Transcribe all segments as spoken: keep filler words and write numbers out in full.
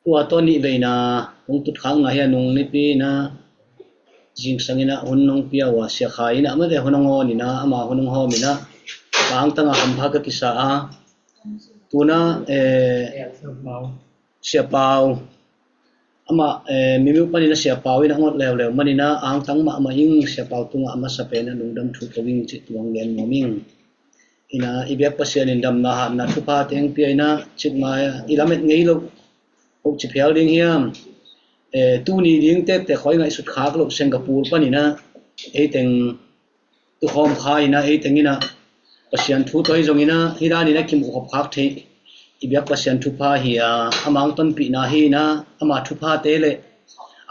Tua tawh nih veina hong tutkhakna hi a, nung nipi in a zingsang in a hun hong pia uh a, Sia Khai in a mate hun hong hawn in a, ama hun hong hawm in a, a angtang a hampha ka kisa a, tu in a, eh, Sia Pau, ama, eh, Mimiu panin a Sia Pau in a hong ot leuleu manin a, a angtang mahmah ing. Sia Pau tungah a masa pen a lungdam thu ko ing cih tua hong gen nuam ing. In a, i biak Pasian in damna hatna thupha teng pia in a, cikmah i lamet ngei loh hoh ci phial ding hiam? Eh, tuni ding tektek khoi ngaihsut khak loh Singapore panin a, ei teng tukhawm kha in a, ei teng in a Pasian thu tawh hi zong in a, hi dan in a kimuh khop khak theih i biak Pasian thupha hi a, a mang tonpihna hi in a, ama thuphate le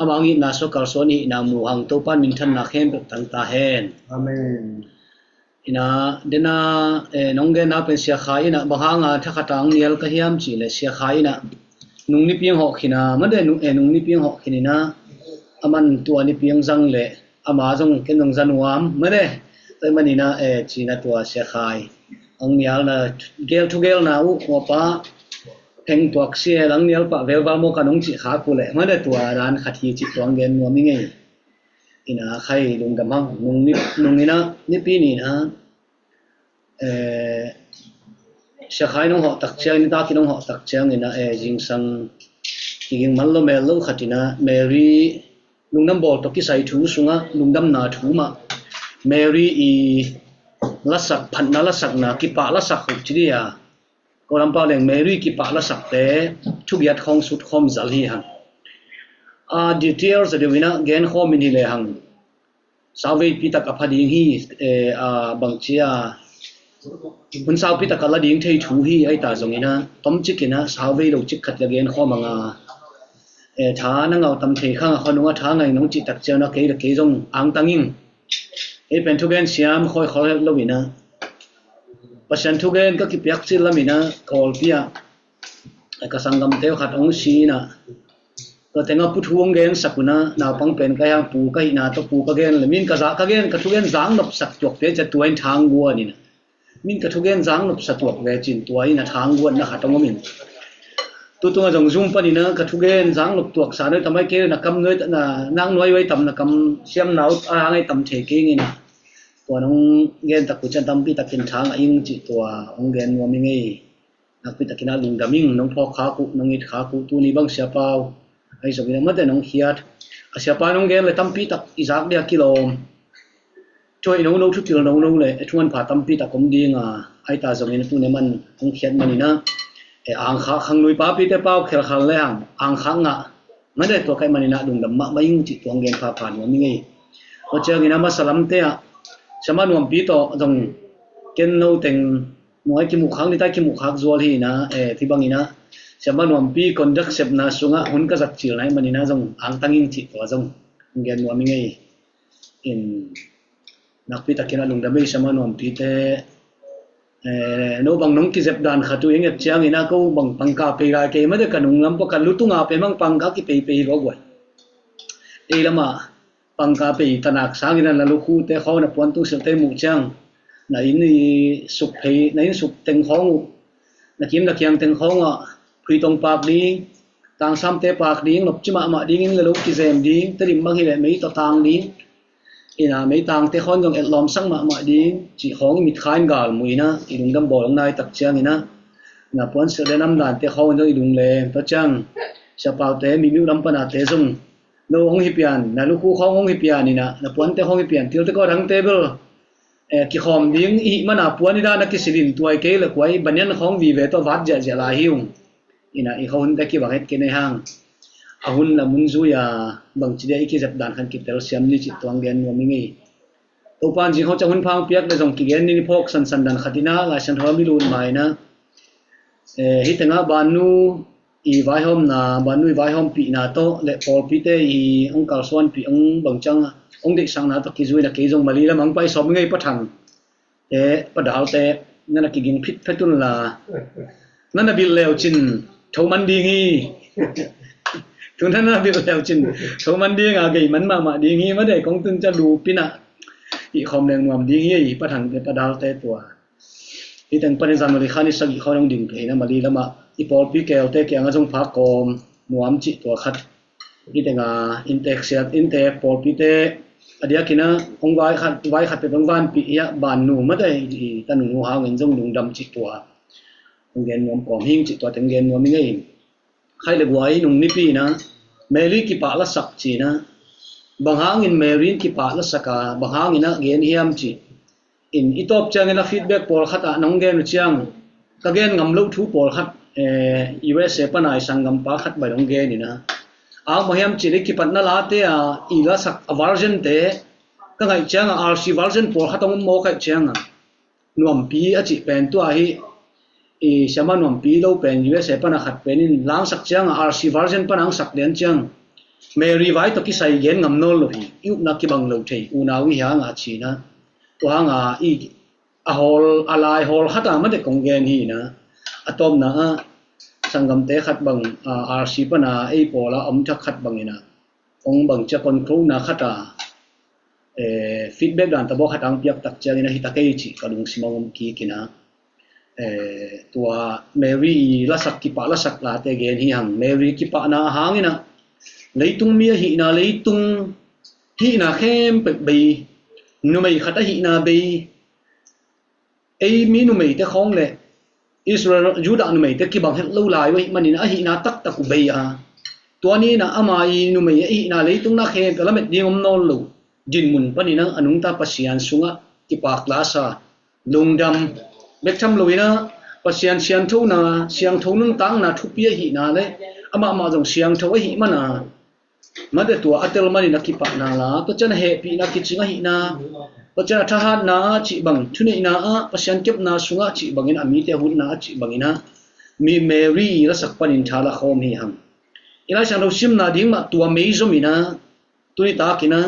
a mang itna sawh kalsuan i hihna muh hang Topa minthanna khempeuh tang ta hen. Amen. In a, den a, eh, nong genna pen Sia Khai in a bang hang a thakhat a hong nial ka hiam cih leh, Sia Khai in a nung nipi hong hawh khin a, mate nung, eh, nung nipi hong hawh khin in a, aman tua nipi hong zang leh ama zong ken zong za nuam, mate. Tua ahih manin a, eh, ci in a tua Sia Khai hong nialna, gel thugelna uh, huapa heng tuak sia hong nial pah velval maw ka nong cih khak uh leh, mate tua dan khat hi cih tua hong gen nuam ing ei. In a khai lungdam hang, nung ni, nung in a nipi ni in a, eh, Sia Khai nong hawh tak ciang, nitak in nong hawh tak ciang in a, eh, zingsang kiging man lo mel lo khat in a, Mary lungdam bawl tawh kisai thu sungah lungdamna thu mah, Mary i lasak, phatna lasakna, kipah lasak hoh ci dih a, ko lam pau leng Mary kipah lasakte thugiat khawng sut khawm zal hi hang. A details a deuh in a gen khawm in hi le hang, sauveipi tak a pha ding hi, eh, a bangci a hun saupi tak a la ding thei thu hi. Ahi ta zong in a tomcik in a sauvei lo cik khat la gen khawm hang a, eh, tha na ngau tam thei khang a khuanung a tha ngai nong cih tak ciang a kei le kei zong angtang ing. Ei pen thugen siam khoi khol het lo in a, Pasian thugen ka kipiak cil lam in a, Kawlpi ah ka sanggamte khat hong si in a, tua teng a pu thu hong gensak un a, naupang pen ka hi hang, pu ka hihna tawh pu ka gen le, min ka za, ka gen, ka thugen zang nopsak tuak te ciah tua in thang guan in a, min ka thugen zang nopsa tuak ve cin tua in a thang guatna khat hong om in. Tutung a zong zum panin a ka thugen zang nop tuak sa nuai tam ai kei na kam nuai na nang nuai uai tam na kam siam nau a hang ai tam thei kei ngin a. Tua nong gen tak uh ciang tampi takin thang a ing cih tua hong gen nuam ing ei. Nakpi takin a lungdam ing, nong phawk khak uh, nong it khak uh, tuni bang Sia Pau ahi zongin a mate nong khiat. A Sia Pau nong gen le tampi tak i zak dia kilawm. Thuai nono, thutil nono le e thuan pha tampi tak om ding a, ahi ta zongin a tuni man hong khiat manin a, e, angkhak khang lui papite pau khelkhal le hang angkhak ngah. Mate tua kaih manin a lungdam mahmah ing cih tua hong gen phapha nuam ing ei. Tua ciangin a masa lamte ah Sia Ma Nuampi tawh zong ken no teng nuai kimuh khak, nitak kimuh khak zual hi in a, eh, hih bangin a Sia Ma Nuampi conduct sepna sungah hun ka zat cil na hih manin a zong angtang ing cih tua zong hong gen nuam ing ei. In nakpi takin a lungdam ei Sia Ma Nuampite, eh, no bang nong kizep dan khat uh eng et ciangin a ko bang pangka pei lai kei mate ka nung lam pua ka lutunga pe mang pangka kipei pei hi lo guai. Ei lamah pangka pei tanak sangin a na lukhute khawng na puan tungsilte muh ciang na inn i suk phei, na inn suk teng khawng uh, na kim na kiang teng khawng ah phuitong pak ding, tangsamte pak ding, nopci mahmah ding, inn le lo kizem ding, Tedim bang hileh mei tawh tang ding, ina meitangte khawng zong etlawmsak mahmah ding cih khawng i mitkha in galmuh ina i lungdam bawl hong nai tak ciangin a na puan silh le namdante khawng zong i lungleng tua ciang siapaute mimiu lam panate zong no hong hi pian, na lukhu khawng hong hi pian ina, na puante khawng hi pian, tilte kawdangte bel, eh, kikhawm ding i hih mana puan i dan a kisilin tuai kei le kuai banian khawng vive tawh vat ziahziah lai hi ung. Ina i khawhunte kibang het kei nei hang. A hun la mun zui a bangci dia i kizep dan khan kitel siam ni cih tuang gen nuam i ngei. Topan zing khawng ciang hun phang piak le zong kigen ni ni phawk sansan dan khat ina Lai Siangtho mi lut ma ina, eh, hih tengah bannu i vaihawmna, bannu i vaihawmpihna tawh le pawlpite i hong kalsuanpih hong bangciang hong deihsakna tawh kizuina kei zong Mali lam hong pai sawm ngei Pa Thang te, Pa Dal te, nana kiging phitphet unla, nana bilh leucin tho man ding hi. Tu nana bilh leucin tho man ding a gei man mahmah ding hi. Made kong tun ca lupina i khawm leng nuam ding hi. Pa Thang te, Pa Dal te tua. Hih teng panin January kha ni sagih khawng hong ding phei na Mali lamah i pawlpi kelte kiangah zong phak kawm nuam cih tua khat. I tenga inntek siat, inntek pawlpite a diakin a hong vai khat, vai khat peuh hong vanpih hi a, ban nu mate i tanu nu hangin zong lungdam cih tua hong gen nuam kawm hing cih tua teng gen nuam i ngei. Khai le guai nung nipi in a Mary kipah lasak ci-in a, bang hangin Mary in kipah lasak a, bang hangin a gen hiam ci in i tawp ciangin a feedback pawlkhat ah nong gen uh ciang, ka gen ngam loh thu pawlkhat, eh, U S A pana i sanggampa khat bai hong gen in a, a bang hiam cih leh kipatna late a i lasak a version te ka ngaih ciang a R C version pawlkhat hong om maw kaih ciang a, nuampi a cih pen tua hi. I siama nuampi lo pen U S A pana khat pen in langsak ciang a R C version pana hong sak lian ciang Mary vai tawh kisai gen ngam nawn lo hi. I upna kibang lo thei, unau i hiang a ci-in a, tua hang a i a hawl, a lai hawl khat a mate kong gen hi in a, a tawpna ah sanggamte khat bang, a, R C pana ei pawl a om thak khat bang in a, hong bang cia kon khona khat a, eh, feedback dan tabawk khat a hong piak tak ciangin a hi ta kei cih ka lungsim a om kik in a, eh, tua Mary i lasak, kipah lasak late gen hi hang. Mary kipahna a hangin a, leitung mi a hihna, leitung hihna khempeuh bei, numei khat a hihna bei, ei mi numeite khawng le Israel, Judah numeite kibang het lo lai uh ahih manin a hihna taktak uh bei a, tua ni in a ama i numei a hihna leitung na khempeuh lamet ding om nawn lo dinmun panin a, a nungta Pasian sungah kipak lasa, lungdam bek tham lo in a, Pasian sianthona, siangtho nuntakna thupi ahihna le amah mah zong siangtho ahih man a, mate tua a tel manin a kipahna la, tua ciang a hehpihna kicing ahihna, tua ciang a thahatna ah cih bang, thuneihna ah, Pasian kepna sungah cih bangin a mite a hutna ah cih bangin a, mi Mary lasak panin tha la khawm hi hang. I Lai Siangtho simna ding mah tua mei zom in a, tuni takin a,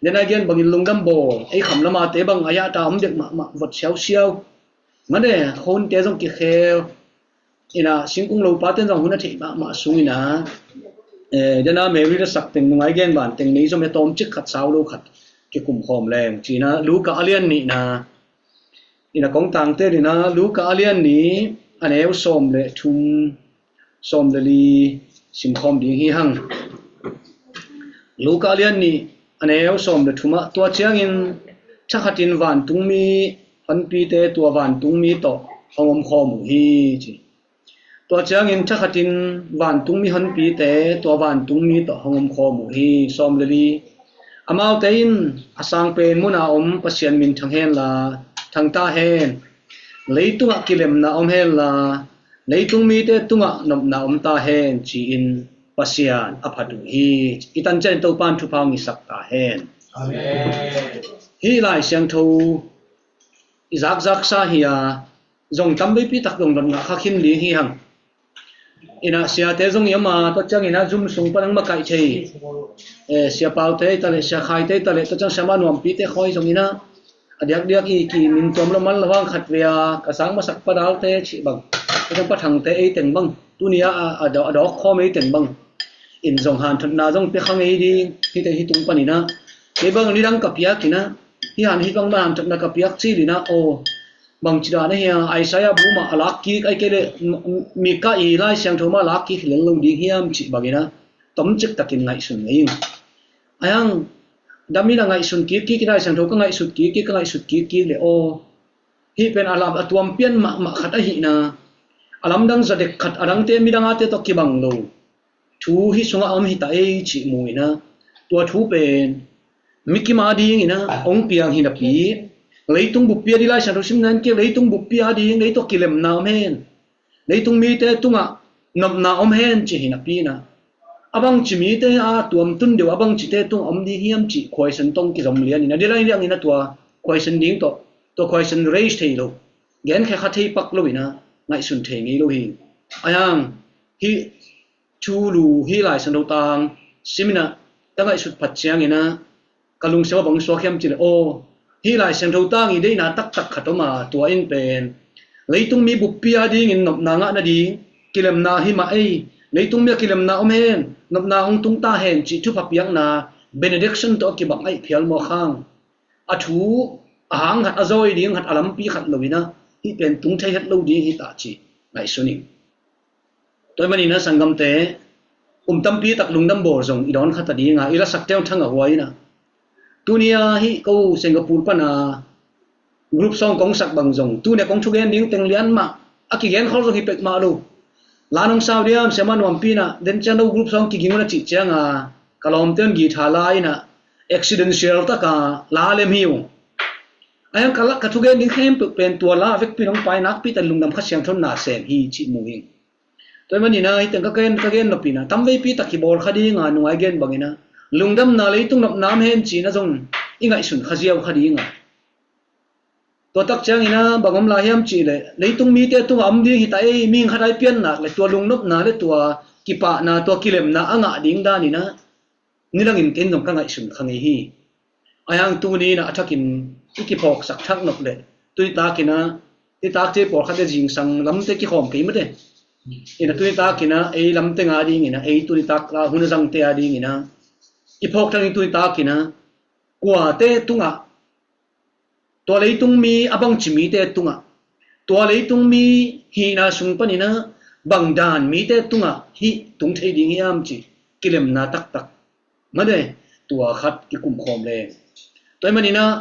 den a gen bangin lungdam bawl, ei kham lamate bang a yahta om dek mahmah vot siausiau. Mate khonte zong kikhel, in a singkung lopa ten zong hun a theih mahmah sung in a, eh, den a Mary lasak teng nungai gen ban teng mei zom e tawmcik khat sau lo khat kikum khawm leng ci-in a Luka a lian nihna, in a kong tangte in a Luka a lian nih a neu sawm le thum, sawm le li simkhawm ding hi hang. Luka a lian nih a neu sawm le thum ah, tua ciangin thakhatin vantungmi honpite tua vantungmi tawh hong omkhawm uh hi ci. Tua ciangin thakhatin vantungmi honpite tua vantungmi tawh hong omkhawm uh hi. Sawm le li. Amaute in a sang pen muna om Pasian min thang henla, thang ta hen. Leitungah kilemna om henla, leitung mite tungah nopna om ta hen ci-in Pasian a phat uh hi. I tan ciangin Topan thupha hong hisak ta hen. Amen. Hih Lai Siangtho i zakzaksa hi a, zong tam veipi tak dong dot ngah kha khin ding hi hang. In a siate zong i om a, tua ciangin a zum sung pan hong makaih thei, eh, sia Paute i ta leh, sia Khaite i ta leh, tua ciang siama nuampite khawi zong in a, a diakdiak i kimin tuam lo man lo hang khat ve a, ka sang masak Pa Dalte cih bang, tua ciang Pa Thangte ei teng bang, tuni a, a, a dawk, a dawk khawm ei teng bang in zong hanthotna zong pia kha ngei ding, hihte hih tung pan in a, kei bang nidang ka piak in a, hih han hih bang mah hanthotna ka piak cil in a, aw, bangci dan ahi a, Isaiah bu mah a lak kik, ahih kei leh m-, m-, Mika i Lai Siangtho mah a lak kik hi lel lo ding hiam cih bangin a, tomcik takin ngaihsun ngei ing. Ahi hang, dam in a ngaihsun kik kik, i Lai Siangtho ka ngaihsut kik kik, ka ngaihsut kik kik leh aw, hih pen a lam a tuam pian mahmah khat ahihna, a lamdang za dek khat, a dangte midang ate tawh kibang lo thu hih sungah a om hi ta ei cih mu in a, tua thu pen mikim a ding in a hong piang hi napi, leitung buppi a ding, Lai Siangtho simna in kei leitung buppi a ding, lei tawh kilemna om hen, leitung mite tungah nopna om hen cih hi napi in a, a bangci mite a tuamtun deuh a bangcite tungah om ding hiam cih khuaisen tawh kizom lian in a, ding lai liang in a tua khuaisen ding tawh, tua khuaisen raise thei lo, genkhia kha thei pak lo in a, ngaihsun thei ngei lo hi. Ahi hang, hih thulu, hih Lai Siangtho tang sim in a, ka ngaihsut phat ciangin a, ka lungsim ah bang suak hiam cih leh, aw, hih Lai Siangtho tang i deihna taktak khat om a, tua in pen leitung mi buppi a dingin nopna ngah nading kilemna hi mah ei, leitung mi a kilemna om hen, nopna hong tung ta hen cih thupha piakna benediction tawh a kibang aih phial maw khang. A thu a hang khat, a zawi ding khat, a lampi khat lo in a, hih pen tung thei het lo ding hi ta cih ngaihsun ing. Tua ahih manin a sanggamte, kum tampi tak lungdam bawl zong i dawn khat a dinga i lasak teng thang a huai inah. Tunia hih ko Singapore pana group song kong sak bang zong tunia kong thugen ding teng lian mah a kigen khol zong hi pek mah lo. La nong sau diam, siama nuampi inah den ciang no group song kiging un a cih cianga ka lawmte un guitar la inah accidental taka la lem hi uh. A hiang ka lak ka thugen ding khempeuh pen tua la vekpi nong pai nakpi tan lungdam Kha Siangtho na sem hi cih mu hi. Tua hi maninah hih teng ka gen, ka gen nop inah tamveipi tak hi bawl kha dinga nungai gen banginah lungdamna leitung nopna om hen cinah zong i ngaihsun kha ziau kha dinga. Tua tak cianginah bang om lai hiam cihleh leitung mite tungah om ding hita ei, mihing khat ai piannak le tua lungnopna le tua kipahna tua kilemna a ngah ding daninah nilangin ken zong ka ngaihsun kha ngei hi. A hiang tuninah a thakin i kiphawksak thak nop le tuni takinah i takte pawlkhat le zingsang lamte kikhawm kei mate. Inah tuni takinah ei lamte nga dinginah ei tuni tak la hun a zangte a dinginah i phawk thak ding tuni takinah kuate tungah tua leitung mi a bangci mite tungah, tua leitung mi hihna sung paninah bang dan mite tungah hih tung thei ding hiam ci kilemna taktak mane tua khat kikum khawm leng. Tua hi maninah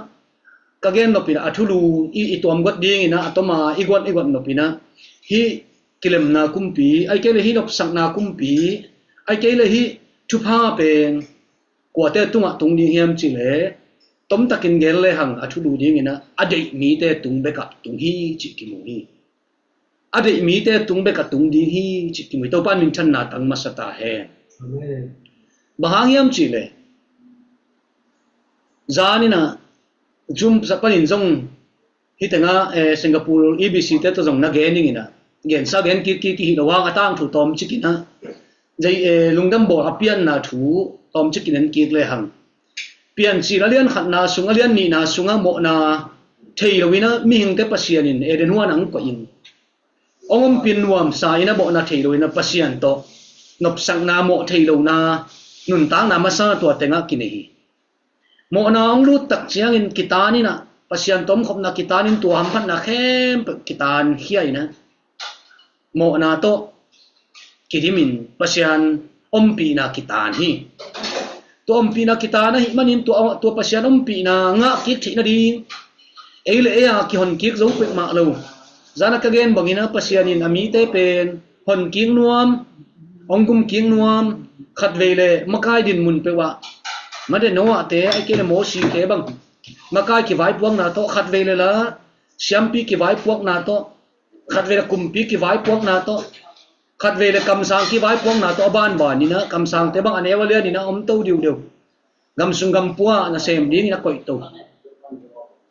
ka gen nopinah a thulu i, i tuam guat dinginah a toma i guat i guat nopinah hih kilemna kumpi ai kei le hih nopsakna kumpi ai kei le hih thupha pen kuate tungah tung ding hiam cihleh tomtakin gen lehang a thulu dinginah a deih mite tung bekah tung hi cih kimu hi. A deih mite tung bekah tung ding hi cih kimu hi. Topa minthanna tang masa ta hen. Bang hang hiam cihleh zaninah zum sa panin zong hih tengah Singapore E B C te tawh zong na gen dinginah gensa gen kik kik hi lo hang a tangthu tawm cikinah zei lungdam bawl a pianna thu tawm cikin en kik lehang Piancil a lian khatna sung a lian nihna sungah mawhna thei loinah mihingte Pasian in Eden huan ang koihin ong ompin nuamsa inah mawhna thei loinah Pasian tawh nopsakna mawh thei lona nuntakna masa tua tengah kinei hi. Mawhna ong lut tak ciangin kitan inah Pasian tawh omkhopna kitanin tua hamphatna khempeuh kitan khia inah mawhna tawh kidimin Pasian ompihna kitan hi. Tua ompihna kitan ahih manin tua, tua Pasian ompihna ngah kik theih nading ei le ei a kihon kik zo pek mah lo. Zana ka gen bangin a Pasian in a mite pen hon kik nuam, hong gum kik nuam, khatvei le makai din mun peuh ah mate Noah te ai kei le Mosi te bang makai kivaipuakna tawh khatvei le la siampi kivaipuakna tawh khatvei le kumpi kivaipuakna tawh khatvei le kamsang kivaipuakna tawh a banban inah kamsangte bang a neu a lian inah om to diudeu. Gamsung gampua nasem dingin a koih to.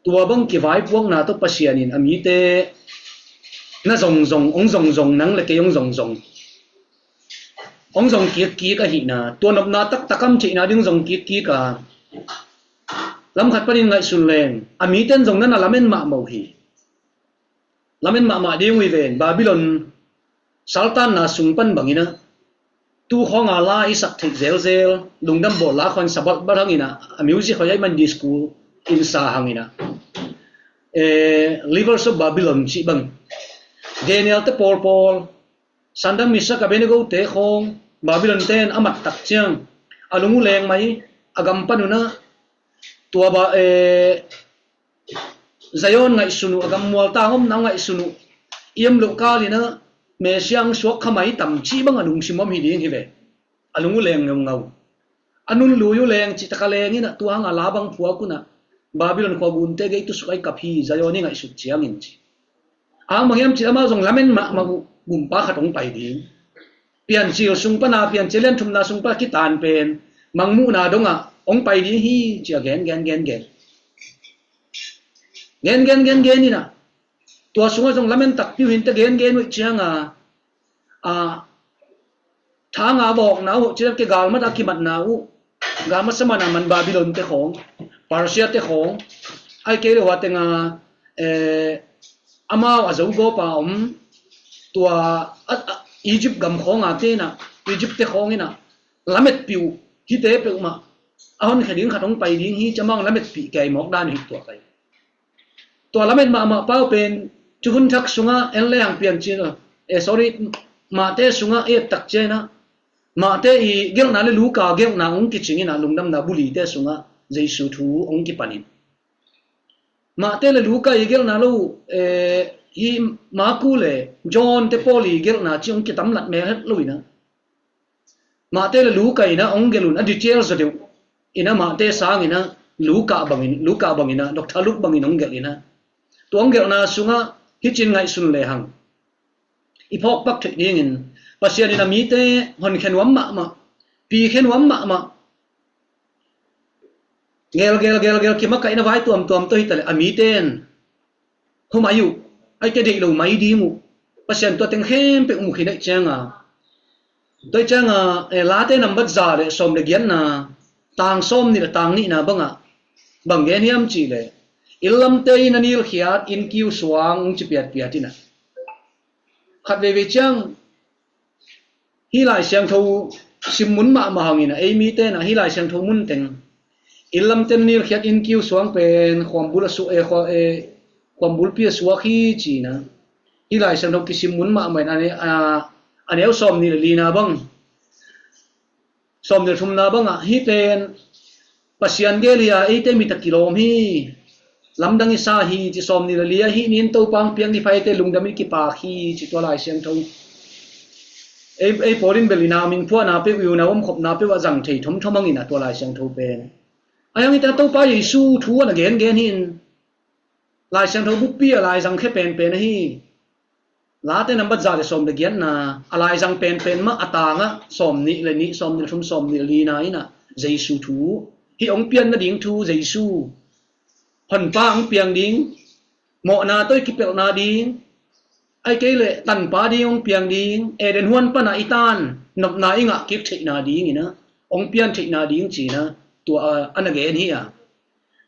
Tua bang kivaipuakna tawh Pasian in a mite na zongzong, hong zongzong nang le kei hong zongzong. Hong zong kikkik ahihna, tua nopna taktak am cihna ding zong kikkik a. Lamkhat panin ngaihsun leng, a miten zong nana lamen mahmah uh hi. Lamen mahmah ding uh hi ven, Babylon saltanna sung pan bangin a tu khawng a la i sak theih zelzel, lungdam bawl la khawng sabat bat hang inah, a music hoih ai man disco in sa hang inah, eh, Rivers of Babylon cih bang Daniel te pawlpawl, Sandak Misak Abednego te khawng Babylon ten a mat tak ciang a lung uh leng mai, a gam pan unah tua ba, eh, Zion ngaihsun uh, a gammual tang omna ngaihsun uh, i om loh kal inah Messiah ang suak kha mai tam cih bang a lungsim om hi ding hi ve. A lung uh leng ngeungau. A nun lui uh leng cih taka leng inah tua hang a la bang phuak unah Babylon khua gunte gei tusuk ai kap hi, Zion i ngaihsut ciangin ci. Ang bang hiam cih amau zong lamen mahmah uh, gumpa khat hong pai ding. Piancil sung pana, Piancil lian thumna sung pana kitan pen mangmuhna dongah hong pai ding hi, ci a gen, gen, gen, gen. Gen, gen, gen, gen inah tua sungah zong lamen takpi uh hinte gen, gen uh cianga, a, thanga vawkna uh, ci a kigalmat a kimatna uh, galmat samana man Babylon te khawng, Persia te khawng, ai kei le hua tenga, eh, amau a zogawpa om, tua, a, a, Egypt gam khawnga tenah, Egypt te khawng inah lametpih uh, hite peuhmah a honkhia ding khat hong pai ding hi, ci amau lametpih kei mawk dan hi tua kai. Tua lamen mahmah pau pen, cu hun thak sungah en le hang Piancil, eh, sorry, Mahte sungah et tak cianah, Mate i gelhna le Luka gelhna hong kicing in ah, Lungdamna bulite sungah Jesu thu hong kipan in. Mate le Luka i gelhna lo, eh, hi Marku le John te Paul i gelhna ci hong kitamlat mel het lo in ah, Mate le Luka in ah hong gelh un, a detail zaw deuh in ah, Mate sang in ah Luka bangin, Luka bangin ah, Doctor Luke bangin hong gelh in ah, tua hong gelhna sungah hicin ngaihsun lehang i phawkpak theih dingin, Pasian in a mite honkhia nuam mahmah, pikhia nuam mahmah, gelgel gelgel kimakaihna vai tuamtuam tawh hi taleh a mite in humai uh, aite deih lo mai ding uh. Pasian tua teng khempeuh mu khin aih cianga, tua aih cianga, eh, Late nambat za le sawm le giatna, tang sawm nih le tang nihna bangah bang gen hiam cihleh, inn lamte in a nilkhiat inn kiu suang hong ci piatpiat in ah, khat veivei ciang hih Lai Siangtho sim mun mahmah hangin ah, ei mite in ah hih Lai Siangtho mun teng, inn lamte in a nilkhiat inn kiu suang pen khuambul a su-, eh, khua-, eh, khuambulpi a suak hi ci in ah, hih Lai Siangtho kisim mun mahmah in a ne-, a, a neu sawm nih le lina bang, sawm nih le thumna bangah, hih pen Pasian gel hi a, eite mit a kilawm hi, lamdang i sa hi ci, sawm nih le li-ah, hih ni in Topa hong piang ni pha, eite lungdam in kipak hi ci, tua Lai Siangtho. Ei, ei pawl in bel i nau min phuahna peuh, i unau omkhopna peuh ah zang thei thomthom hangin ah, tua Lai Siangtho pen. Ahi hang i ta Topa Jesu thu a na gengen hi in, Lai Siangtho bukpi a laizang khe penpen ahi. Late nambat za le sawm le giatna, a laizang penpen mah, a tangah sawm nih le nih, sawm nih le thum, sawm nih le lina in ah Jesu thu, hih hong pian nading thu Jesu, honpa hong piang ding, mawhna tawh i kipelhna ding, aih kei leh tanpa ding hong piang ding, Eden huan panah i tan nopna i ngah kik theihna ding in ah, hong pian theihna ding ci in ah, tua a, a na gen hi a.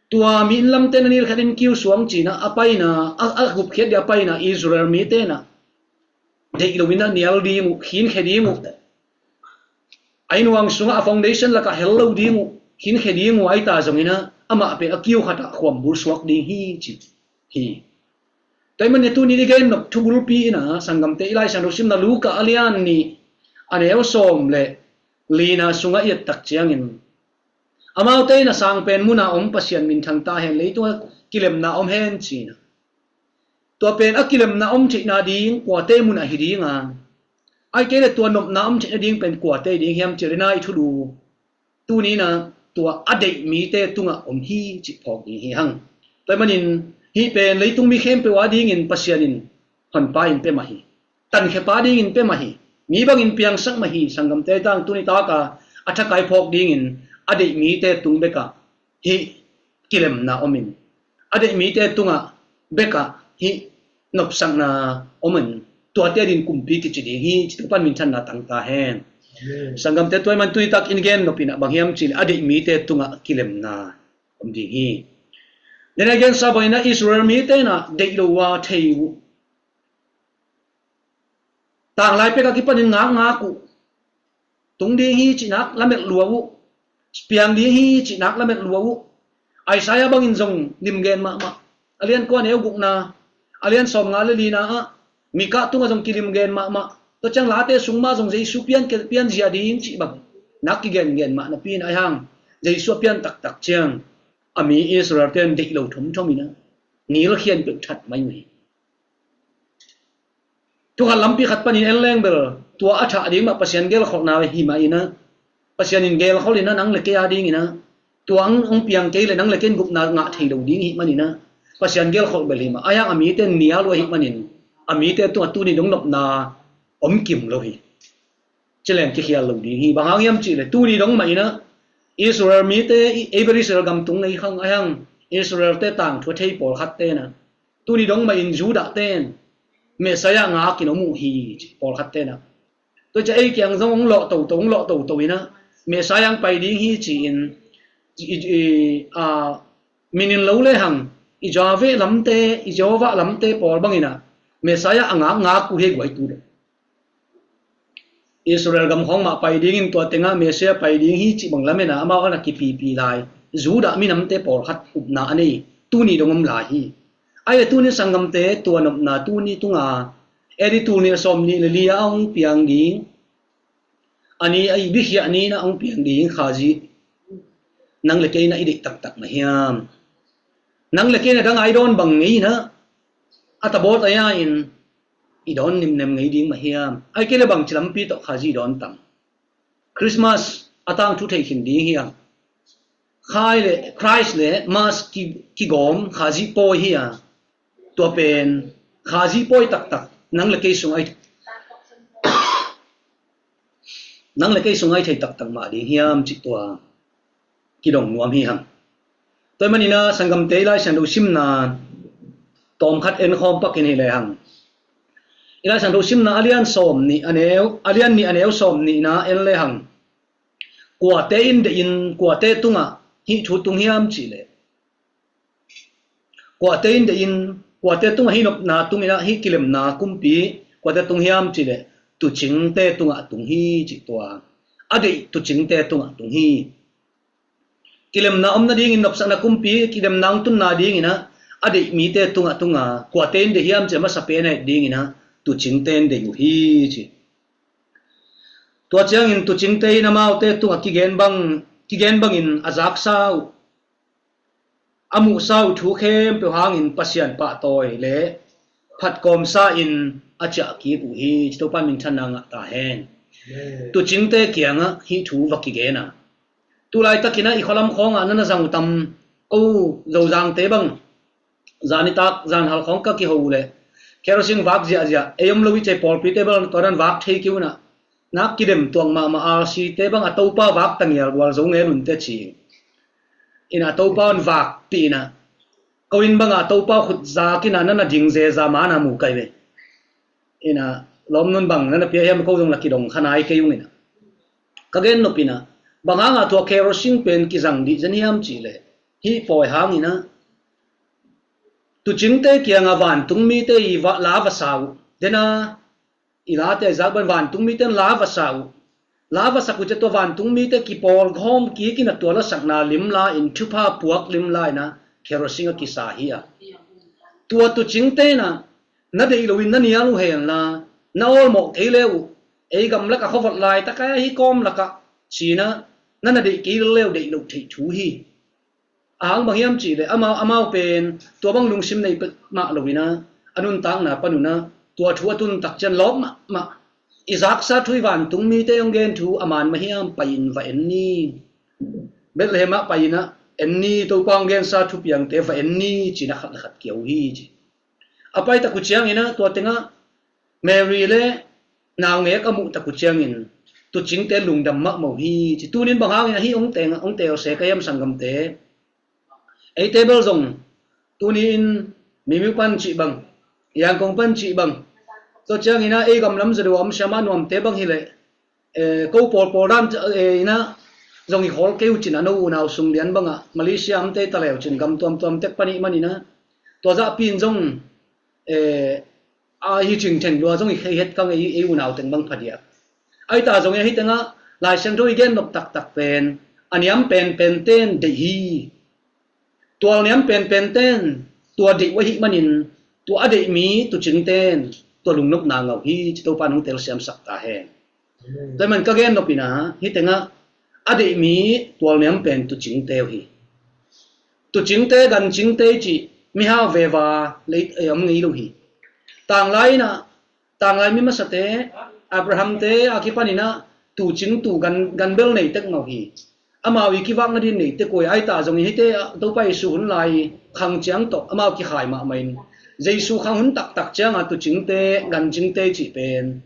Tua mi inn lamte in a nilkhiat inn kiu suang ci in ah, a paina, a, a gupkhiat ding a paina Israel mite in ah deih lo in ah nial ding uh, khinkhia ding uh, a inn huang sungah a foundation lakah hel lo ding uh, khinkhia ding uh, ahi ta zongin ah amah pen a kiu khatah khuambul suak ding hi ci hi. Tua ahih manin tuni i gen nop thu bulpi in ah, sanggamte, i Lai Siangtho simna Luka a lian nih, a neu sawm le lina sungah i et tak ciangin, amaute in a sang pen muna om Pasian minthang ta hen, leitungah kilemna om hen ci in ah. Tua pen a kilemna om theihna ding kuate munah hi ding a, aih kei leh tua nopna om theihna ding pen kuate ding hiam cih leh, na i thulu tuni in ah tua a deih mite tungah om hi cih phawk ding hi hang. Tua ahih manin hih pen leitung mi khempeuh a dingin Pasian in honpa in pia mah hi. Tankhia pa dingin pia mah hi. Mi bangin piangsak mah hi. Sanggamte, tang tuni taka a thakai phawk dingin a deih mite tung bekah hih kilemna om in, a deih mite tungah bekah hih nopsakna om in, tuate adingin kumpi kici ding hi ci, Topa'n minthanna tang ta hen. Amen. Sanggamte, tua ahih man tuni tak in gen nop in ah bang hiam cih leh a deih mite tungah kilemna om ding hi. Tua in ah gensa bangin ah Israel mite in ah deih lo uh a thei uh, tanglai pek a kipanin ngakngak uh, tung ding hi cih nak lamet lua uh, piang ding hi cih nak lamet lua uh. Isaiah bangin zong limgen mahmah. A lian kua, a neu gukna, a lian sawmnga le lina ah Mikah tungah zong kilimgen mahmah. Tua ciang Late sung mah zong Jesu pian, pianzia ding cih bang nak kigengen mah napi in, ahi hang Jesu a pian taktak ciang a mi Israel-te in deih lo thomthom in ah nilkhian peuh that mai uh hi. Thu khat lampi khat panin en leng bel, tua a thah ding mah Pasian gelkholhna hi mah in ah, Pasian in gelkholh in ah nang le kei a dingin ah, tua hong, hong piang kei leh nang le kei in gupna ngah thei lo ding hi manin ah, Pasian gelkholh bel hi mah. Ahi hang a mite in nial uh ahih manin a mite tungah tuni dong nopna om kim lo hi. Ci leng kikhial lo ding hi. Bang hang hiam cih leh tuni dong mah in ah Israel mite, i, ei bel Israel gam tung nei khang, ahi hang Israel-te tangthu a thei pawlkhatte in ah, tuni dong mah in Judah-te in Messiah ngakin om uh hi ci, pawlkhatte in ah. Tua ciang ei kiang zong hong lawh toto, hong lawh toto in ah, Messiah hong pai ding hi ci-in, i, i, a, min in lo lehang, i Jehovah lamte, i Jehovah lamte pawl bangin ah Messiah a ngakngak uh hi, guaitu deuh. Israel gam khawng mah pai dingin, tua tengah Messiah pai ding hi cih bang lamen a, amau a na kipipi lai Judah minamte pawlkhat upna a nei tuni dong om lai hi. Ahi leh tuni sanggamte, tua nopna tuni tunga A D tul nih le sawm nih le li a hong piang ding, A ni a i bikhiah ni-in a hong piang ding Khazih nang le kei in a i deih taktak mah hiam? Nang le kei in a dang a i dawn bang ngei in a, a tabawt a ia in i dawn nimnem ngei ding mah hiam? Ahih kei leh bangci lampi tawh Khazih i dawn tam? Christmas a tangthu thei khin ding hiam? Khai le Christ le Mass ki, kigawm Khazih pawi hi a, tua pen Khazih pawi taktak nang le kei sung a i, nang le kei sung a i thei taktak mah ding hiam cih tua kidong nuam hi hang. Tua ahih manin a sanggamte, i Lai Siangtho simna tawmkhat en khawm pak in hi le hang. I Lai Siangtho simna a lian sawm nih a neu, a lian nih a neu sawm nihna en le hang. Kuate in deih in kuate tungah hih thu tung hiam cih leh, kuate in deih in kuate tungah hih nopna tung in a, hih kilemna kumpi kuate tung hiam cih leh, tuucingte tungah tung hi cih tua. A deih tuucingte tungah tung hi. Kilemna om nadingin nopsakna kumpi, kilemna hong tunna dingin a, a deih mite tungah tung a, kuate in deih hiam cih leh masa pen a et dingin a, tuucingte in deih uh hi ci. Tua ciangin tuucingte in amaute tungah kigen bang, kigen bangin a zaksa uh, a muhsa uh thu khempeuh hangin Pasian pahtawi le phatkawmsa in a ciah kik uh hi ci. Topa minthanna ngah ta hen. Amen. Tuucingte kiangah hih thu va kigen a, tu laitakin a i khualam khawngah na na zang uh tam? Ko Zozangte bang zan nitak zan hal khawng ka kiho uh leh kerosene vak ziahziah, ei om lo i cei pawlpite bel tua dan vak thei kei un a, nak kidem tuak mahmah, R C te bang a Topa vak tangial gual zo ngel un teh ci. In a Topa un vak pi in a, ko inn bang a Topa khut zak in a, na na ding zeza ma na mu kai ve. In a lawmnun bang na na pia hiam, ko zong la kidong kha nai kei ung in a. Ka gen nop in a, bang hang a tua kerosene pen kizang dih zen hiam cih leh, hih pawi hangin a, tuucingte kiangah vantungmite i va, la va sa uh. Den a, i late a i zak bang vantungmite in la va sa uh. La va sak uh ciang tua vantungmite kipawl gawm kik in a, tua lasakna limla in, thupha puak limla in a kerosene a kisa hi a. Tua tuucingte in a, na deih loin na nial uh hen la, na awlmawh kei le uh, ei gamlak a khuavot laitak a hih kawm lakah ci in a, na na deih kei le uh deih loh theih thu hi. A hang bang hiam cih leh amau, amau pen tua bang lungsim nei pek mah lo in a, a nuntakna pan un a, tua thu a tun tak ciang lawp mahmah. I zaksa thu, i vantungmite hong gen thu a man mah hiam, pai in va en ni. Bethlehem ah pai in a en ni, Topa hong gensa thupiangte va en ni ci in a khat le khat kia uh hi ci. A pai tak uh ciangin a, tua tengah Mary le naungek a muh tak uh ciangin tuucingte lungdam mahmah uh hi ci. Tunin bang hangin a hih hong teng, hong teel se ka hiam sanggamte? Eite bel zong tuni in Mimiu pan cih bang, Yangon pan cih bang, tua ciangin a ei gam lam zaw deuh a om siam a nuamte bang hi leh, eh, ko pawlpawl dan, eh, in a zong i khawl kei uh ci in a, no unau sung lian bangah Malaysia amte ta leu cin, gam tuamtuam tek pan ih manin a, tua zahpi in zong, eh, a hi cing theng lua zong i khei het kang ei, ei unau teng bang phadiak. Ahi ta zongin ahi tengah Lai Siangtho i gen nop taktak pen a niam penpen ten deih hi. Tual niam penpen ten tua deih uh ahih manin tua a deih mi tuucing ten tua lungnopna ngah uh hi ci. Topa in hong telsiamsak ta hen. Amen. Tua ahih man ka gen nop in a, hih tengah a deih mi tual niam pen tuucingte uh hi. Tuucingte, gancingte i cih mihau veva lei, eh, om ngei lo hi. Tanglai in a, tanglai mi masate, Abrahamte a kipan in a, tuucing, tuu, gan, gan bel nei tek mah uh hi. Amau i kivak nadin nei tek uh hi. Ahi ta zongin hihte, ah, Topa Jesu hun lai khang ciang tawh amau kikhai mahmah in, Jesu khang hun taktak ciangah tuucingte, gancingte i cih pen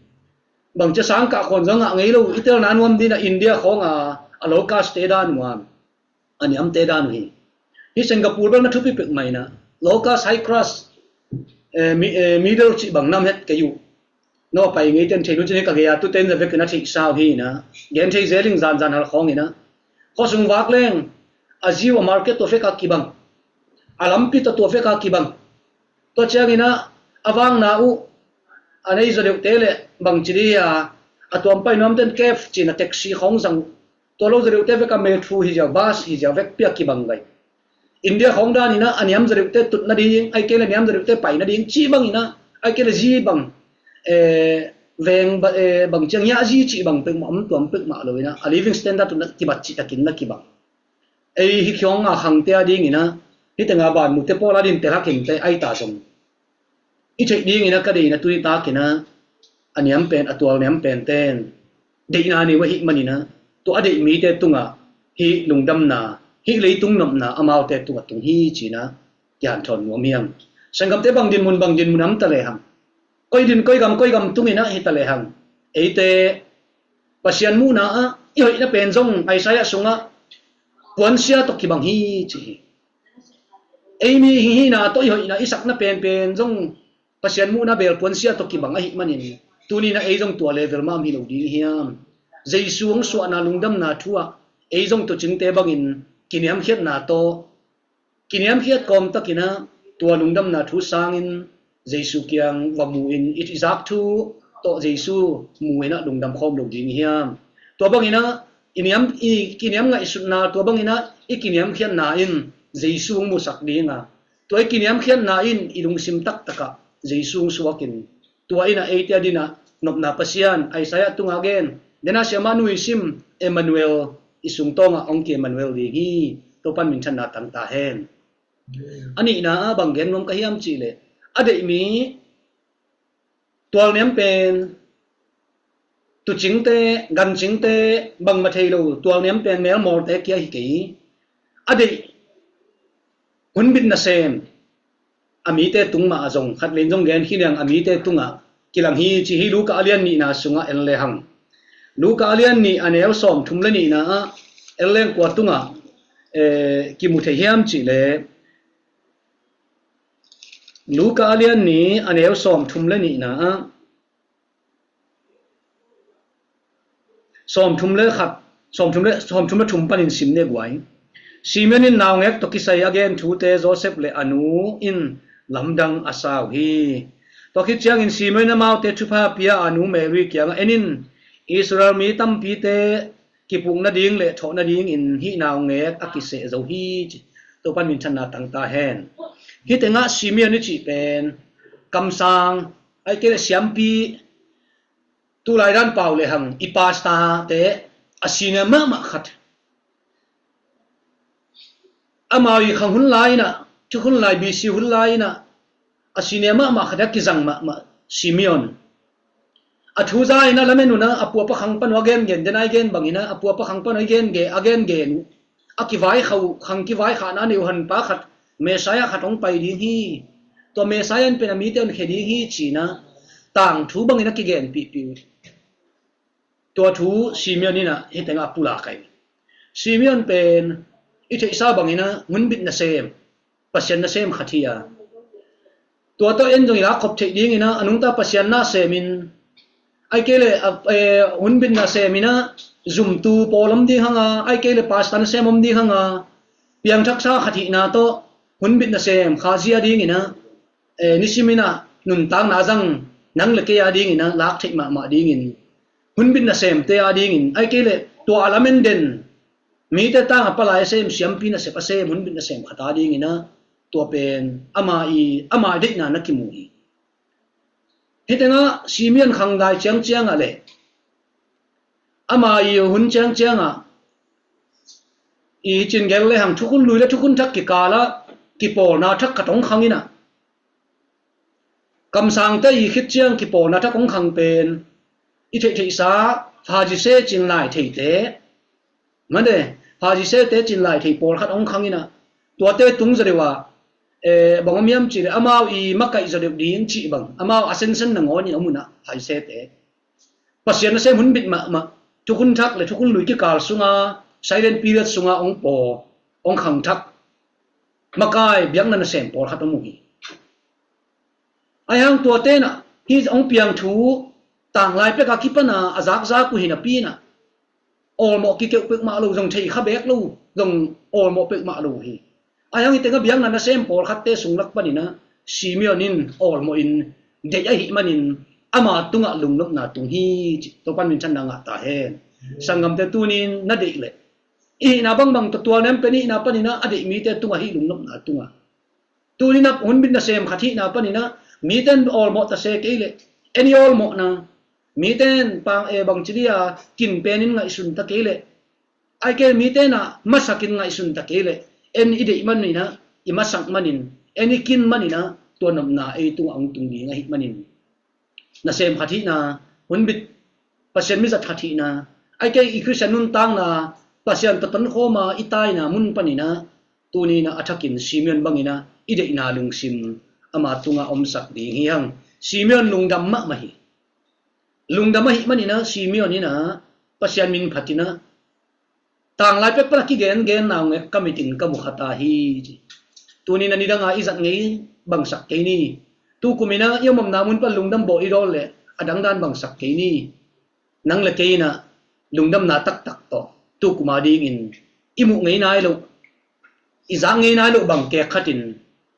bangci a sangkah khawn zong ngah ngei lo, i telna nuam ding a India khawng a, a locust te dan uh a, a niamte dan uh hi. Hih Singapore bel na thupi pek mah in a, locust, high crust, eh, mi-, eh, middle cih bang nam het kei uh. No pai ngei ten thei nu cin hi. Ka gei a tu ten za vekin a theihsa uh hi in a, gen thei zel ing, zan zan hal khawng in a. Khuasung vak leng a ziu a market tua vek a kibang, a lampi tawh tua vek a kibang. Tua ciangin a, a vangna uh a nei zaw deuhte le bangci dih a, a tuam pai nuam ten cab ci in a taxi khawng zang uh. Tua lo zaw deuhte vek a metro hi ziau, bus hi ziau vekpi a kibang gai. India khawng dan in a, a niam zaw deuhte tut nading, ahih kei leh niam zaw deuhte pai nading cih bang in a, ahih kei leh zi bang, eh, veng ba, eh, bang ciang ngiahzi cih bang peuhmah om tuam peuhmah lo in ah, a living standard tawh na kibat cih takin na kibang. Ei hi khiawnga khangte a dingin ah, hih tenga banmute pawl a din telhakin te ai ta zong i theih dingin ah ka deih in ah tuni takin ah, a niam pen, a tual niam pen ten deihna nei uh ahih manin ah, tua a deih mite tungah hih lungdamna, hih leitung nopna amaute tungah tung hi ci-in ah kihanthawn nuam hi hang. Sanggamte, bang dinmun, bang dinmun a om ta lehang, koi din, koi gam, koi gam tungin ah hi ta lehang, eite Pasian muhna ah i hoihna pen zong Isaiah sungah puansia tawh kibang hi ci hi. Ei mi hihna tawh i hoihna, i sakna penpen zong Pasian muhna bel puansia tawh kibang ahih manin, tuni-in ah ei zong tua level mah om hi lo ding hiam? Jesu hong suahna lungdamna thu ah ei zong tuucingte bangin kiniamkhiatna tawh, kiniamkhiat kawmtakin ah tua lungdamna thu sangin Jesu kiang va mu-in, i zak thu tawh Jesu mu-in ah lungdam khawm lo ding hiam? Tua bangin ah i niam, i kiniam ngaihsutna, tua bangin ah i kiniamkhiatna in Jesu hong musak ding a, tua i kiniamkhiatna in i lungsim taktakah Jesu hong suakin, tua in ah eite adingin ah nopna Pasian, Isaiah tungah gen, den a siamah nu i sim, Emmanuel, i sungtawngah hong ki-Emmanuel ding hi. Topa'n minthanna tang ta hen. A nihna ah bang gen nuam ka hiam cih leh, a deih mi tual niam pen, tuucingte, gancingte, bangmah thei lo tual niam pen melmawlte kia hi kei. A deih hunbit nasem a mite tung mah a zong, khat vei in zong gen khin hi hang, a mite tungah kilang hi ci hi. Luka a lian nihna sungah en lehang, Luka a lian nih a neu sawmthum le nihna ah en leng kua tungah, eh, kimu thei hiam cih leh, Luka a lian nih a neu sawmthum le nihna ah, sawmthum le khat, sawmthum le, sawmthum le thum panin sim ni guai. Simeon in naungek tawh kisai a gen thute Josef le a nu in lamdang a sa uh hi. Tua khit ciangin Simeon in amaute thupha pia a, a nu Mary kiangah, "En in, Israel mi tampite kipuk nading le thawh nadingin hih naungek a kiseh zo hi," ci. Topa'n minthanna tang ta hen. Hih tengah Simeon i cih pen kamsang, ahih kei leh siampi, tulai dan pau lehang i pastor-te a senior mahmah khat. Amau i khang hun lai-in ah, thukhun lai, B C hun lai-in ah, a senior mahmah khat a kizang mahmah Simeon. A thu za-in ah lamen un ah, a pu a pa khang pan uh a gengen, den a i gen bangin ah, a pu a pa khang pan uh a genge, a gengen uh, a kivaikha uh, khang kivaikhahna nei uh hanpa khat, Messiah khat hong pai ding hi. Tua Messiah in pen a mite honkhia ding hi ci-in ah tangthu bangin a kigenpihpih uh. Tua thu Simeon in ah hih tengah a pulak hi. Simeon pen i theihsa bangin ah hunbit nasem, Pasian nasem khat hi a, tua tawh en zong i lak khop theih dingin ah a nungta Pasian na semin, ahih kei leh, eh, hunbit nasem in ah zumtu pawl om ding hang a, ahih kei leh pastor nasem om ding hang a, piangthaksa khat hihna tawh hunbit nasem khazia dingin ah, eh, nisimin ah nuntakna a zang nang le kei a dingin ah lak theih mahmah dingin, hunbit nasemte a dingin, ahih kei leh tua a lamen den, mite tang a palai a sem, siampi nasep a sem, hunbit nasem khat a dingin ah, tua pen ama i, ama i deihna na kimu hi. Hih tengah Simeon khang lai ciangciangah le ama i hun ciangciangah i cingel lehang thukhun lui le thukhun thak kikalah kipawlna thak khat hong khang in ah, kamsangte i khit ciang kipawlna thak hong khang pen i theihtheihsa Pharisee cin lai theite, mane, Pharisee-te cin lai thei pawlkhat hong khang in ah, tuate tung zaw deuh ah, eh, bang om hiam cih leh amau i makaih zaw deuh ding cih bang, amau a sensen nangawn in om un ah, Pharisee-te. Pasian nasem hunbit mahmah, thukhun thak le thukhun lui kikal sunga silent period sunga hong paw, hong khangthak, makai biakna nasem pawlkhat om uh hi. Ahi hang tuate in ah hih hong piang thu tanglai pek a kipan a a zakzak uh hi napi in ah, awlmawh kikeuh peuhmah lo, zong thei kha beek lo, zong awlmawh peuhmah lo hi. Ahi hang hih tengah biakna nasem pawlkhatte sung lak panin ah Simeon in awlmawh in deih ahih manin ama tungah lungnopna tung hi, ci. Topa'n minthanna ngah ta hen. Sanggamte, tuni-in na deih leh, i hihna bangbang tawh tualniam pen i hihna panin ah a deih mite tungah hih lungnopna tung a, tuni-in ah hunbit nasem khat hihna panin ah mite in awlmawh ta se kei leh, en i awlmawhna, Mite in pang e bangci dia kin penin ngaihsun ta kei leh, ai kei mite na masakin ngaihsun ta kei leh, en i deih manin ah, i masak manin, en i kin manin ah, tua nopna ei tungah hong tung ding ahih manin, nasem khat hihna, hunbit Pasian mizat khat hihna, ai kei i Khristian nuntakna, Pasian tawh tonkhawma i taina mun panin ah, tuni in ah a thakin Simeon bangin ah i deihna lungsim ama tungah omsak ding hi hang. Simeon lungdam mahmah hi. Lungdam ahih manin ah Simeon in ah Pasian min phatin ah, tanglai pek pan a kigengen naungek ka mitin ka mu kha ta hi, ci. Tuni in ah nidanga i zat ngei bangsak kei ni. Tukum in ah i om omna mun pan lungdam bawh i dawn leh a dangdan bangsak kei ni. Nang le kei in ah lungdamna taktak tawh tukum a dingin i muh ngei nai loh, i zak ngei nai loh bang kek khatin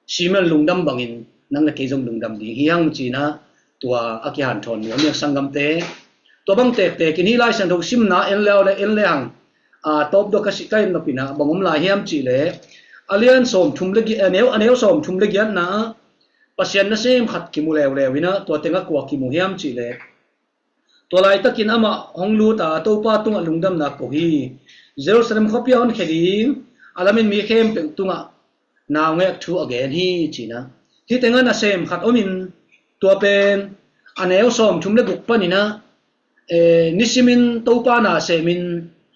Simeon lungdam bangin nang le kei zong lungdam ding hi hang, ci-in ah tua a kihanthawn nuam hi hang sanggamte. Tua bang tektek in hih Lai Siangtho simna en le, en le hang, a, tawp dawk a si ka en nop in ah bang om lai hiam cih leh, a lian sawmthum le gi-, a neu, a neu sawmthum le giatna ah Pasian nasem khat kimu leuleu in ah tua teng ah kua kimu hiam cih leh, tua laitakin amah hong lut a Topa tungah lungdamna ko hi. Jerusalem khuapi ah honkhia ding a lamin mi khempeuh tungah naungek thu a gen hi, ci-in ah. Hih teng ah nasem khat om in, tua pen a neu sawmthum le guk panin ah, eh, nisimin Topa na semin,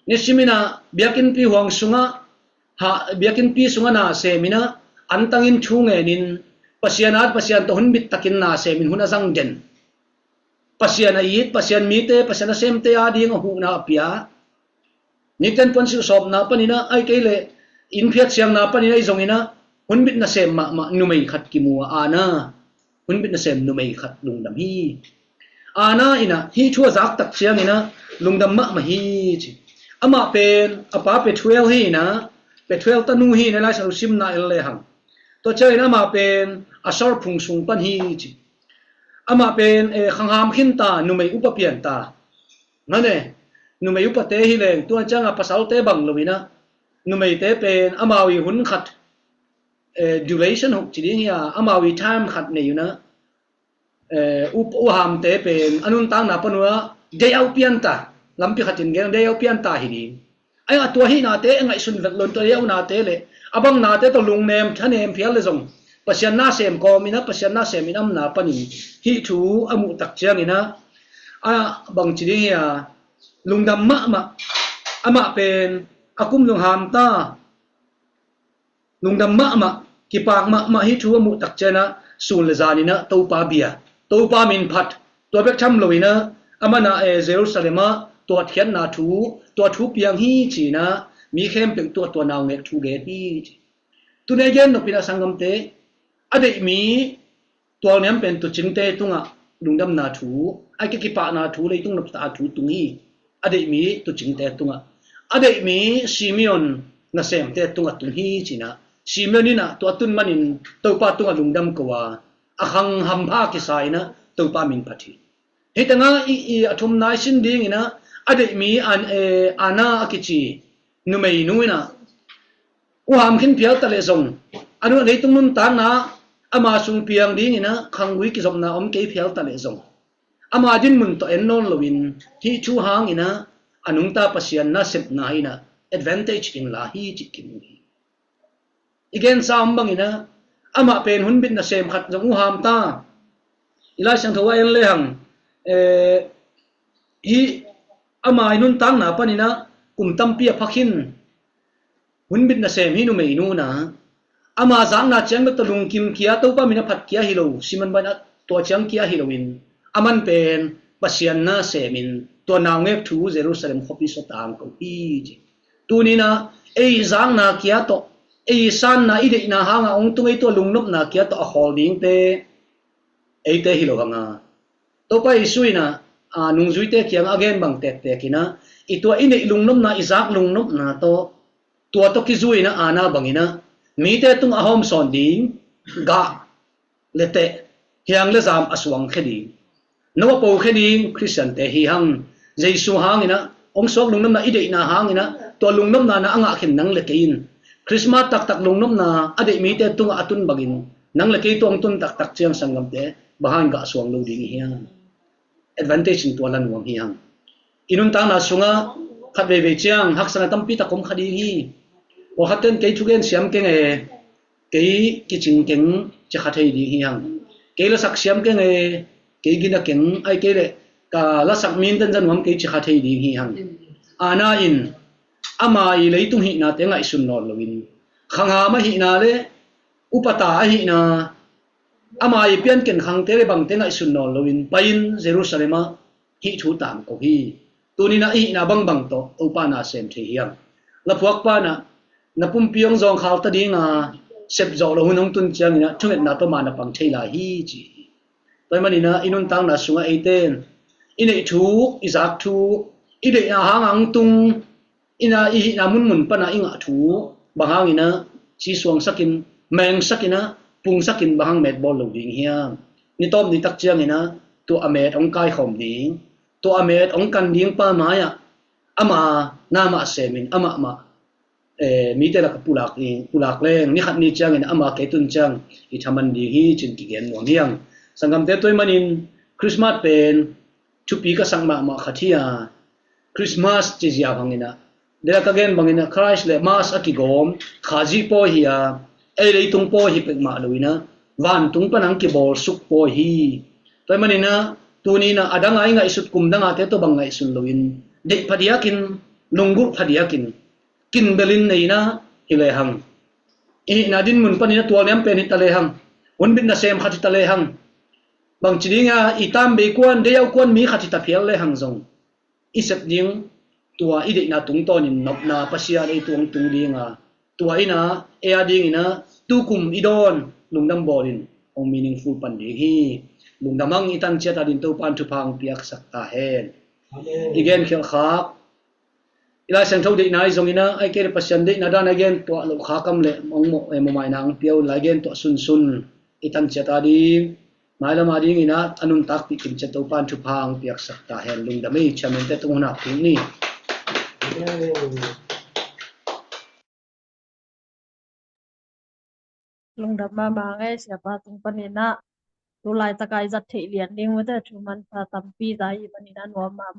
nisimin ah biakinnpi huang sungah, ha, biakinnpi sungah na semin ah, antangin thu ngenin, Pasian at, Pasian tawh hunbit takin na semin hun a zang den. Pasian a it, Pasian mite, Pasian nasemte a ding a huhna a pia. Niten puan silhsawpna panin ah, ai kei leh inn phiat siangna panin ah i zongin ah, hunbit nasem mahmah numei khat kimu a, Anna. Hunbit nasem numei khat lungdam hi. Anna in ah hih thu a zak tak ciangin ah lungdam mahmah hi, ci. Amah pen a pa Pethuel hi in ah, Pethuel tanu hi in ah, Lai Siangtho simna en le hang. Tua ciangin amah pen Asher phung sung pan hi, ci. Amah pen, eh, khangham khin ta, numei upa pian ta. Mane, numei upate hi leng, tua ciangah pasalte bang lo in ah, numeite pen amau i hun khat, eh, duration huk ci ding hi a, amau i time khat nei un ah, eh, u, u hamte pen a nuntakna pan un ah day out pian ta, lampi khatin gen day out pian ta hi ding. Ai a tua hih nate ngaihsun vet lo in, tua day out nate le a bang nate tawh lungnem thanem phial le zong, Pasian nasem kawm in ah, Pasian nasem in amna panin hih thu a muh tak ciangin ah, a bang ci ding hi a, lungdam mahmah. Amah pen a kum zong ham ta. Lungdam mahmah, kipak mahmah, hih thu a muh tak ciangin ah sun le zan in ah Topa bia, Topa min phat, tua bek tham lo in ah, amah in ah, eh, Jerusalem ah tua hotkhiatna thu, tua thu piang hi, ci-in ah mi khempeuh tungah tua naungek thu gen hi, ci. Tuni a gen nop in ah sanggamte, a deih mi tualniam pen tuucingte tungah lungdamna thu, a kikipahna thu, leitung nopta thu tung hi. A deih mi tuucingte tungah, a deih mi Simeon nasemte tungah tung hi, ci-in ah Simeon in ah tua tun manin Topa tungah lungdam ko a, a khang hampha kisa in ah Topa min phat hi. Hih teng ah i, i a thumna i sin ding in ah, a deih mi An-, eh, Anna a kici numeinu in ah, u ham khin phial ta leh zong, a nu a leitung nuntakna ama sung piang ding in ah khanggui kizopna om kei phial ta leh zong, ama dinmun tawh en nawn lo in, hih thu hang in ah a nungta Pasian nasepna in ah advantage in la hi, cih kimu hi. I gensa om bang in ah, amah pen hunbit nasem khat zong u ham ta. I Lai Siangtho ah en le hang, eh, hih ama i nuntakna pan in ah kum tampi a pha khin, hunbit nasem hih numeinu in ah, ama zakna ciang bek tawh lungkim kia, Topa min a phat kia hi lo, siman ban a tua ciang kia hi lo in, aman pen Pasian nasem in tua naungek thu Jerusalem khuapi sawt a hong ko hi, ci. Tuni in ah ei zakna kia tawh, ei sanna, i deihna hangah hong tung, ei tua lungnopna kia tawh a khawl dingte eite hi lo hang a, Topa Jesu in ah, a, nungzuite kiangah a gen bang tektek in ah, i tua i neih lungnopna, i zak lungnopna tawh, tua tawh kizui in ah, Anna bang in ah mite tungah a hawmsawn ding gah le teh, hiang le zam a suangkhia ding, no a pokhia ding Khristiante hi hang. Jesu hang in ah hong suak lungnopna, i deihna hang in ah tua lungnopna na a ngah khin nang le kei in, Christmas taktak lungnopna a deih mite tungah a tun bangin nang le kei tungah hong tun taktak ciang, sanggamte, bang hangin gah suang lo ding i hiam? advantage in tua la nuam hi hang. I nuntakna sungah khat veivei ciang haksatna tampi tak om kha ding hi. Pawlkhat ten kei thugen siam keng e, kei kicing keng ci kha thei ding hi hang. Kei lasak siam keng e, kei gina keng, ai kei leh ka lasak min ten za nuam kei ci kha thei ding hi hang. Ana in ama i leitung hihnate ngaihsun nawn loin, khangham ahihna le upata ahihna, ama i pianken khangte le bangte ngaihsun nawn loin pai-in Jerusalem ah hih thu tangko hi. Tuninah i hihna bangbang tawh Topa na sem thei hiam? Laphuak panah na pumpi hong zawngkhal ta dinga sepzawh lo hun hong tun cianginah thungetna tawh ma na pang thei lai hi ci hi. Tua hi maninah i nuntakna sungah eite in i neih thuk, i zak thuk, i deihna hanga hong tung, inah i hihna munmun pana i ngah thu bang hanginah sisuangsakin, mengsakinah, pungsakin bang hang met bawl lo ding hiam? Ni tawp ni tak cianginah tua a met hong kaikhawm ding, tua a met hong kan ding pa mai-ah ama na mah semin amah mah, eh, mite lakah pulak ding, pulak leng ni khat ni ciangin ama kei tun ciang i thaman ding hi cin kigen nuam hiang. Sanggamte, tua hi manin Christmas pen thupi ka sak mahmah khat hi a, Christmas ci ziau hanginah dela ka gen banginah Christ le Mass a kigawm Khazih pawi hi a, ei leitung pawi hi pekmah loinah vantung pan hong kibawlsuk pawi hi. Tua hi maninah tuninah a danga i ngaihsut kum dangate tawh bang ngaihsun loin deih phadiakin, lunggulh phadiakin, kinbelin neina hi lehang, i hihna dinmun paninah tualniam pen hi ta lehang, hunbit nasem khat hi ta lehang, bangci dinga i tambei kuan, deiau kuan mi khat hi ta phial lehang zong i sep ding, tua i deihna tungtawnin nopna Pasian ei tuang tung dinga, tua inah ei a dinginah tukum i dawn lungdam bawlin hong meaningful pan ding hi. Lungdam hang, i tan ciat a din Topan thupha hong piaksak ta hen. Amen. I gen khialh khak i Lai Siangtho deihna i zonginah ai kei le Pasian deihna dan a gen tuah loh khak am le hong mawh, eh, mumaina hong pia un lai gen tuah sunsun i tan ciat a ding, mailam a dinginah a nuntakpih kim ciat Topan thupha hong piaksak ta hen. Lungdam ei, chairman te tung hun hap kik ni. Lungdam mahmah ngei, siapa tung paninah tu laitaka i zat theih lian ding mate thu manpha tampi za i paninah nuam mahmah.